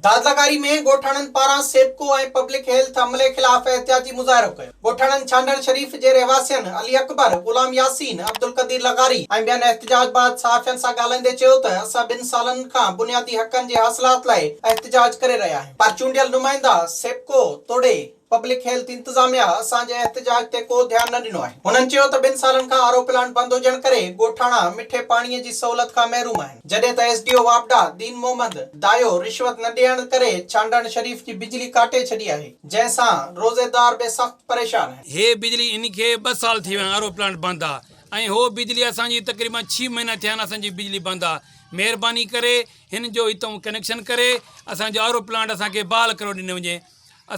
دادلغاري ۾ ڳوٺاڻن پاران SEPCO ۽ public health عملي خلاف احتجاجي مظاهرو ڪيو. ڳوٺاڻن ڇانڊڻ شريف جي رهواسين علي اڪبر، غلام ياسين، عبدالقدير لغاري ۽ ٻين احتجاج بعد صحافين سان ڳالهائيندي چيو ته اسان ٻن سالن کان بنيادي حقن جي حاصلات لاء احتجاج ڪري رهيا آهيون پر چونڊيل نمائندا سيپڪو توڙي پبلڪ هيلٿ انتظاميا اسان جي احتجاج تي ڪو ڌيان نه ڏنو آهي. هنن چيو ته ٻن سالن کان آر او پلانٽ بند هجڻ ڪري ڳوٺاڻا مٺي پاڻي جي سهولت کان محروم آهن، جڏهن ته ايس ڊي او واپڊا دين محمد دايو رشوت نه ڏيڻ ڪري ڇانڊڻ شريف جي بجلي ڪاٽي ڇڏي آهي، جنهن سان روزيدار به سخت پريشان آهن. هي بجلي ان کي ٻه سال ٿي ويا آهن آر او پلانٽ بند آ ۽ هو بجلي اسان جي تقريبا ڇهه مهينا ٿيا آهن اسان جي بجلي بند آ مهرباني ڪري هن جو هتئون ڪنيڪشن ڪري اسان جو آر او پلانٽ اسان کي بحال ڪري ڏنو وڃي.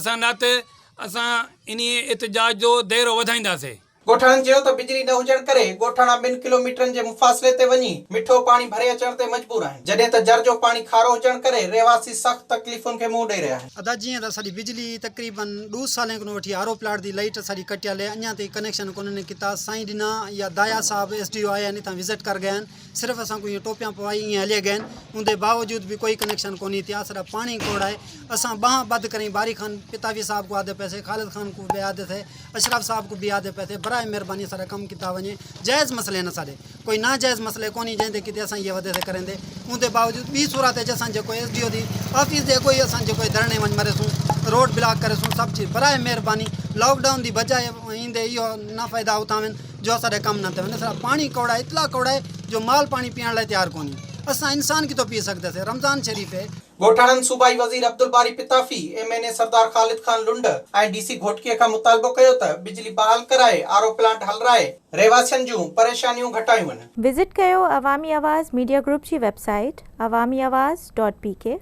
اسان نه ته اسان انهي احتجاج جو دائرو وڌائينداسين. ڳوٺاڻن چيو ته بجلي نه هجڻ ڪري ڳوٺاڻا ٻن ڪلوميٽرن جي مفاصلي تي وڃي مٺو پاڻي ڀري اچڻ تي مجبور آهن، جڏهن ته جر جو پاڻي کارو هجڻ ڪري رهواسي سخت تڪليفن کي منهن ڏئي رهيا آهن. ادا جيئن ته اساڏي بجلي تقريبن ڏو سالين کنون وٺي R O plant the light اساڏي ڪٽيل هي اڃان تائين ڪنيڪشن ڪونهن ڪتا سائين ڏنا يا دايا صاحب ايس ڊي او آيا آهن اتان وزٽ ڪر گيا آهن صرف اسان کون ائين ٽوپيان پوائي ائين هلي گئن ان باوجود به ڪوئي ڪنيڪشن ڪونهي ٿيا سڏا پاڻي ڪوڙائي اسان ٻانهن ٻڌ ڪرين باري خان پتافي صاحب کو آدي پئسي خالد خان کو به آدي ٿي اشرف صاحب کو به آدي پئسي برائي مهرباني سڏا ڪم کتا وڃي جائز مسئلي نه ساڏي ڪوئي نا جائز مسئلي ڪونهي جنهن تي ڪتي اسان اهي وڌي ٿي ڪرين the ان باوجود ٻي صورت اچ اسان جيڪو S D O the office the ڪوئي اسان جيڪو ڌرڻي وڃ مريسون روڊ بلاڪ ڪريسون سڀ چيز برائي مهرباني لاڪ ڊائون the بجاء ايندي اهو نا فائدا اٿاوين جو اسان ڏي ڪم نه ٿيو اسان پاڻي ڪوڙائي ايتلا ڪوڙائي جو مال پاڻي پيئڻ لاء تيار ڪونهي اسان انسان ڪٿو پي سگهنداسين رمضان شريف هي. ڳوٺاڻن صوبائي وزير Abdulbari Pitafi, M N A Sardar Khalid Khan Lund ۽ D C Ghotki کان مطالبو ڪيو ته بجلي بحال ڪرائي آر او پلانٽ هلرائي رهواسين جون پريشانيون گهٽايون وڃن. وزٽ ڪيو عوامي آواز ميڊيا گروپ جي website Awami Awaz dot P K.